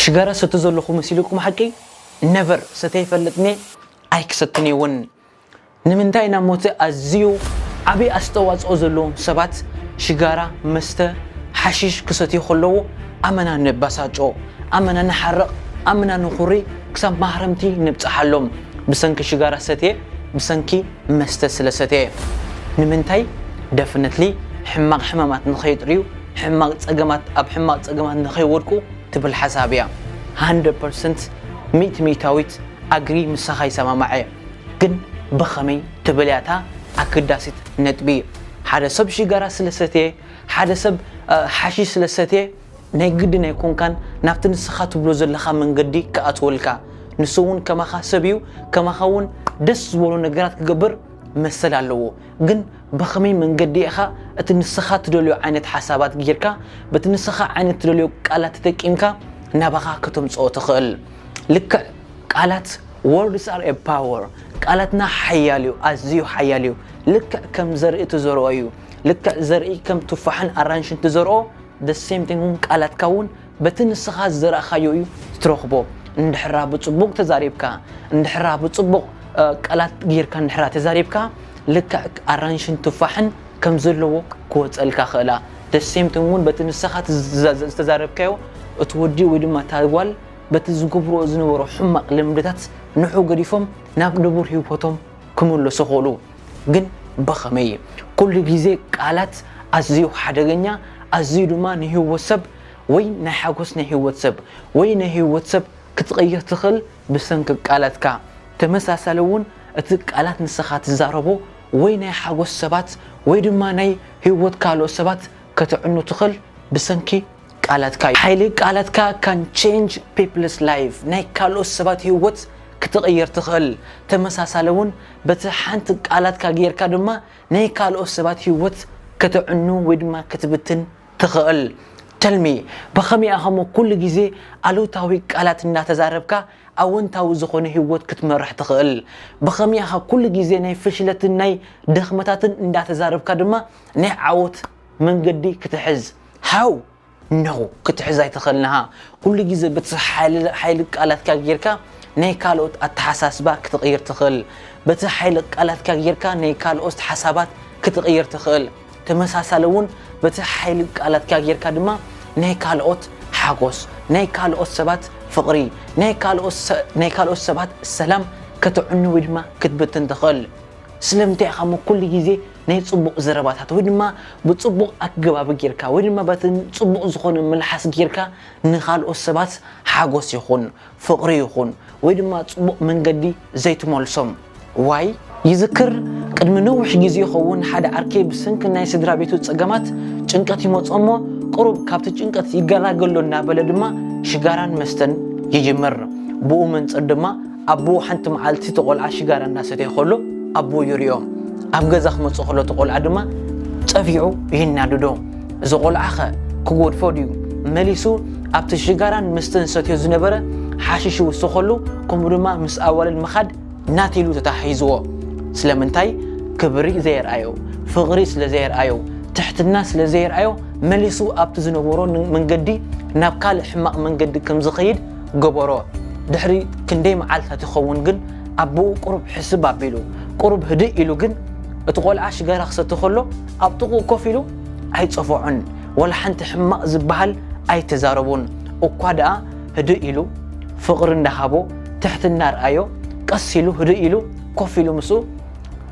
ሽጋራ ሰቲ ዘለኹ መሲልኩም ሓቂ? ነቨር። ሰተ ይፈልጥኒ ኣይክሰትን እውን። ንምንታይ ናብ ሞት ኣዝዩ ዓብዪ ኣስተዋፅኦ ዘለዎም ሰባት ሽጋራ መስተ ሓሽሽ ክሰትዩ ከለዉ ኣመና ንባሳጮ፣ ኣመና ንሓርቕ፣ ኣመና ንኹሪ፣ ክሳብ ማህረምቲ ንብፅሓሎም። ብሰንኪ ሽጋራ ሰትየ፣ ብሰንኪ መስተ ስለ ሰትየ። ንምንታይ? ደፍነትሊ ሕማቕ ሕማማት ንኸይጥርዩ፣ ሕማቕ ፀገማት ኣብ ሕማቕ ፀገማት ንኸይወድቁ ትብል ሓሳብ እያ። ሃንድረድ ፐርሰንት፣ ሚእቲ ሚእታዊት ኣግሪ ምሳኻ ይሰማማዐ። ግን ብኸመይ ትብል እያ እታ ኣገዳሲት ነጥቢ። ሓደ ሰብ ሽጋራ ስለ ሰትየ፣ ሓደ ሰብ ሓሺሽ ስለ ሰትየ ናይ ግድን ኣይኮንካን ናብቲ ንስኻ ትብሎ ዘለኻ መንገዲ ክኣትወልካ። ንሱ እውን ከማኻ ሰብ እዩ። ከማኻ እውን ደስ ዝበሎ ነገራት ክገብር መሰል ኣለዎ። ግን ብኸመይ መንገዲ ኢኻ እቲ ንስኻ ትደልዮ ዓይነት ሓሳባት ጌርካ፣ በቲ ንስኻ ዓይነት ትደልዮ ቃላት ተጠቂምካ ናባኻ ከተምፅኦ ትኽእል? ልክዕ ቃላት፣ words are a power። ቃላትና ሓያል እዩ፣ ኣዝዩ ሓያል እዩ። ልክዕ ከም ዘርኢ ትዘርኦ እዩ። ልክዕ ዘርኢ ከም ቱፋሕን ኣራንሽን ትዘርኦ፣ the same thing እውን ቃላትካ እውን በቲ ንስኻ ዝዘራእኻዮ እዩ ትረኽቦ። እንድሕራ ብፅቡቕ ተዛሪብካ፣ እንድሕራ ብፅቡቕ ቃላት ጌርካ እንድሕራ ተዛሪብካ፣ ልክዕ ኣራንሽን ቱፋሕን ከም ዘለዎ ክወፀልካ ኽእላ። the same thing እውን በቲ ንስኻ ዝተዛረብካዮ እቲ ወዲ ወይ ድማ እታ ጓል በቲ ዝገብርዎ ዝነበሩ ሕማቕ ልምድታት ንሑ ገዲፎም ናብ ንቡር ህይወቶም ክምለሱ ኽእሉ። ግን ብኸመይ? ኩሉ ግዜ ቃላት ኣዝዩ ሓደገኛ፣ ኣዝዩ ድማ ንህይወት ሰብ ወይ ናይ ሓጎስ ናይ ህይወት ሰብ ወይ ናይ ህይወት ሰብ ክትቕይር ትኽእል ብሰንኪ ቃላትካ። ተመሳሳሊ እውን እቲ ቃላት ንስኻ ትዛረቦ ወይ ናይ ሓጎስ ሰባት ወይ ድማ ናይ ህይወት ካልኦት ሰባት ከተዕኑ ትኽእል ብሰንኪ ቃላትካ እዩ። ሓይሊ ቃላትካ can change people's life፣ ናይ ካልኦት ሰባት ህይወት ክትቕይር ትኽእል። ተመሳሳሊ እውን በቲ ሓንቲ ቃላትካ ጌርካ ድማ ናይ ካልኦት ሰባት ህይወት ከተዕኑ ወይ ድማ ክትብትን ትኽእል። ተልሚ ብኸመይ ኣኸሞ ኩሉ ግዜ ኣሉታዊ ቃላት እናተዛረብካ ኣወንታዊ ዝኾነ ህይወት ክትመርሕ ትኽእል? ብኸመይ ኣኻ ኩሉ ግዜ ናይ ፍሽለትን ናይ ድኽመታትን እንዳተዛረብካ ድማ ናይ ዓወት መንገዲ ክትሕዝ? ሃው ነው ክትሕዝ ኣይትኽእልንኻ። ኩሉ ግዜ በቲ ሓይሊ ቃላትካ ጌርካ ናይ ካልኦት ኣተሓሳስባ ክትቕይር ትኽእል። በቲ ሓይሊ ቃላትካ ጌርካ ናይ ካልኦት ሓሳባት ክትቕይር ትኽእል። ተመሳሳሊ እውን በቲ ሓይሊ ቃላትካ ጌርካ ድማ ናይ ካልኦት ሓጎስ፣ ናይ ካልኦት ሰባት ፍቕሪ፣ ናይ ካልኦት ሰባት ሰላም ከተዕኑ ወይ ድማ ክትብትን ትኽእል። ስለምንታይ ኢኻ እሞ ኩሉ ግዜ ናይ ጽቡቕ ዘረባታት ወይ ድማ ብጽቡቕ ኣገባብ ጌርካ ወይ ድማ በቲ ጽቡቕ ዝኾነ መልሓስ ጌርካ ንኻልኦት ሰባት ሓጎስ ይኹን ፍቕሪ ይኹን ወይ ድማ ጽቡቕ መንገዲ ዘይትመልሶም? ዋይ ይዝክር፣ ቅድሚ ነዊሕ ግዜ ይኸውን ሓደ ዓርከይ ብሰንኪ ናይ ስድራ ቤቱ ጸገማት ጭንቀት ይመጾ እሞ ቅሩብ ካብቲ ጭንቀት ይገላገሎ እናበለ ድማ ሽጋራን መስተን ይጅምር። ብኡ መንጽር ድማ ኣቦኡ ሓንቲ መዓልቲ እቲ ቆልዓ ሽጋራ እናሰተየ ከሎ ኣቦኡ ይርእዮ። ኣብ ገዛ ክመጽእ ከሎ እቲ ቆልዓ ድማ ጸፊዑ ይናድዶ። እዚ ቆልዓ ኸ ክጎድፎ ድዩ? መሊሱ ኣብቲ ሽጋራን መስተን ሰትዮ ዝነበረ ሓሽሽ ይውስኸሉ፣ ከምኡ ድማ ምስ ኣዋልድ ምኻድ ናት ኢሉ ተታሒዝዎ። ስለምንታይ? ክብሪ ዘየርኣዮ፣ ፍቕሪ ስለ ዘየርኣዮ፣ ትሕትና ስለ ዘየርኣዮ መሊሱ ኣብቲ ዝነበሮ መንገዲ ናብ ካልእ ሕማቕ መንገዲ ከም ዝኸይድ ገበሮ። ድሕሪ ክንደይ መዓልታት ይኸውን ግን ኣቦኡ ቁሩብ ሕስብ ኣቢሉ፣ ቁሩብ ህድእ ኢሉ ግን እቲ ቆልዓ ሽጋራ ክሰቲ ከሎ ኣብ ጥቕኡ ኮፍ ኢሉ ኣይጸፈዖን። ወላ ሓንቲ ሕማቕ ዝበሃል ኣይተዛረቡን። እኳ ደኣ ህድእ ኢሉ ፍቕሪ እንዳሃቦ ትሕትና ኣርኣዮ። ቀስ ኢሉ ህድእ ኢሉ ኮፍ ኢሉ ምስኡ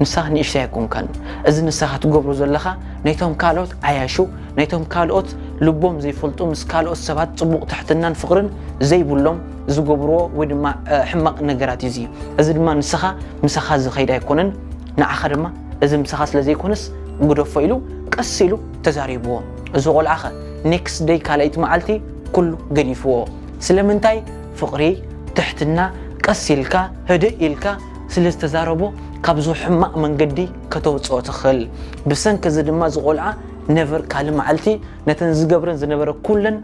ንስኻ ንእሽተይ ኣይኮንካን። እዚ ንስኻ ትገብሮ ዘለኻ ነቶም ካልኦት ዓያሹ፣ ነቶም ካልኦት ልቦም ዘይፈልጡ፣ ምስ ካልኦት ሰባት ጽቡቕ ትሕትናን ፍቕርን ዘይብሎም ዝገብርዎ ወይ ድማ ሕማቕ ነገራት እዩ። እዚ ድማ ንስኻ ምሳኻ ዝኸይድ ኣይኮነን፣ ንዓኻ ድማ እዚ ምሳኻ ስለ ዘይኮነስ ግደፎ ኢሉ ቀስ ኢሉ ተዛሪብዎ። እዚ ቆልዓኸ ኔክስት ደይ ካልኣይቲ መዓልቲ ኩሉ ገዲፍዎ። ስለምንታይ? ፍቕሪ፣ ትሕትና፣ ቀስ ኢልካ ህድእ ኢልካ ስለ ዝተዛረቦ ካብዚ ሕማቕ መንገዲ ከተውፅኦ ትኽእል። ብሰንኪ እዚ ድማ እዚ ቆልዓ ነቨር ካልእ መዓልቲ ነተን ዝገብረን ዝነበረ ኩለን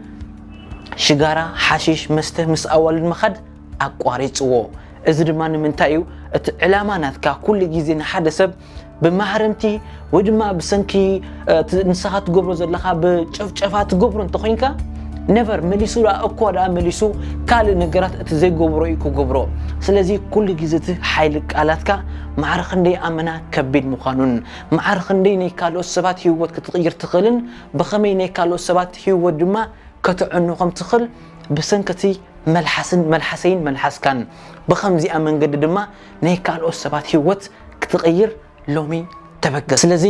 ሽጋራ፣ ሓሺሽ፣ መስተ ምስ ኣዋልድ ምኻድ ኣቋሪፅዎ። እዚ ድማ ንምንታይ እዩ? እቲ ዕላማ ናትካ ኩሉ ግዜ ንሓደ ሰብ ብማህረምቲ ወይ ድማ ብሰንኪ ንስኻ ትገብሮ ዘለኻ ብጨፍጨፋ ትገብሮ እንተኾይንካ Never መሊሱ ደኣ እኳ ደኣ መሊሱ ካልእ ነገራት እቲ ዘይገብሮ እዩ ክገብሮ። ስለዚ ኩሉ ግዜ እቲ ሓይሊ ቃላትካ ማዕረ ክንደይ ኣመና ከቢድ ምዃኑን ማዕረ ክንደይ ናይ ካልኦት ሰባት ህይወት ክትቕይር ትኽእልን ብኸመይ ናይ ካልኦት ሰባት ህይወት ድማ ከተዕኑ ከም ትኽእል ብሰንኪ እቲ መልሓስን መልሓሰይን መልሓስካን ብኸምዚኣ መንገዲ ድማ ናይ ካልኦት ሰባት ህይወት ክትቕይር ሎሚ ተበገስ። ስለዚ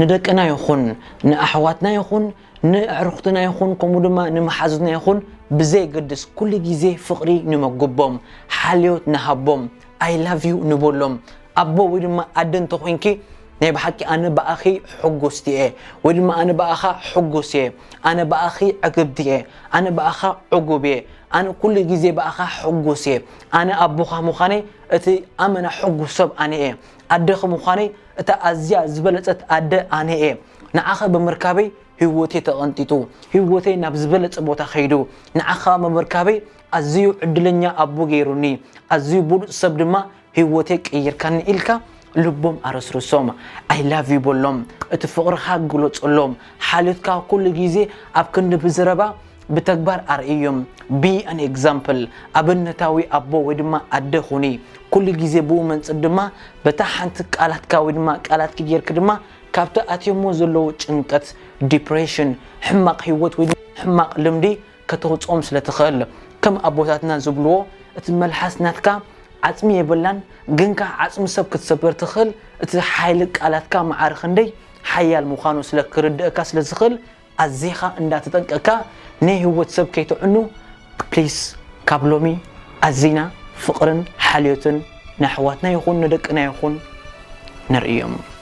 ንደቅና ይኹን ንኣሕዋትና ይኹን ንኣዕሩኽትና ይኹን ከምኡ ድማ ንመሓዙትና ይኹን ብዘየገድስ ኩሉ ግዜ ፍቕሪ ንመግቦም፣ ሓልዮት ንሃቦም፣ I love you ንበሎም። ኣቦ ወይ ድማ ኣደ እንተኾይንኪ ናይ ብሓቂ ኣነ ብኣኺ ሕጉስቲ እየ ወይ ድማ ኣነ ብኣኻ ሕጉስ እየ፣ ኣነ ብኣኺ ዕግብቲ እየ፣ ኣነ ብኣኻ ዕጉብ እየ፣ ኣነ ኩሉ ግዜ ብኣኻ ሕጉስ እየ፣ ኣነ ኣቦኻ ምዃነይ እቲ ኣመና ሕጉስ ሰብ ኣነ እየ፣ ኣደኺ ምዃነይ እታ ኣዝያ ዝበለጸት ኣደ ኣነ እየ፣ ንዓኸ ብምርካበይ ህይወተይ ተቐንጢጡ፣ ህይወተይ ናብ ዝበለጸ ቦታ ከይዱ፣ ንዓኻ ምምርካበይ ኣዝዩ ዕድለኛ ኣቦ ገይሩኒ፣ ኣዝዩ ብሉጽ ሰብ ድማ ህይወተይ ቀይርካኒ ኢልካ ልቦም ኣረስርሶም፣ I love you በሎም፣ እቲ ፍቕርኻ ግለጸሎም፣ ሓልዮትካ ኩሉ ግዜ ኣብ ክንዲ ብዘረባ ብተግባር ኣርእዮም፣ be an example፣ ኣብነታዊ ኣቦ ወይ ድማ ኣደ ኩኒ፣ ኩሉ ግዜ ብኡ መንጽር ድማ በታ ሓንቲ ቃላትካ ወይ ድማ ቃላትኪ ጌርኪ ድማ ካብቲ ኣትዮሞ ዘለዉ ጭንቀት፣ ዲፕሬሽን፣ ሕማቕ ህይወት ወይ ድማ ሕማቕ ልምዲ ከተውፅኦም ስለ ትኽእል። ከም ኣቦታትና ዝብልዎ እቲ መልሓስ ናትካ ዓፅሚ የብላን፣ ግንካ ዓፅሚ ሰብ ክትሰብር ትኽእል። እቲ ሓይሊ ቃላትካ መዓር ክንደይ ሓያል ምዃኑ ስለ ክርድእካ ስለ ዝኽእል ኣዚኻ እንዳተጠንቀቅካ ናይ ህይወት ሰብ ከይትዕኑ ፕሊስ። ካብ ሎሚ ኣዚና ፍቕርን ሓልዮትን ንኣሕዋትና ይኹን ንደቅና ይኹን ንርእዮም።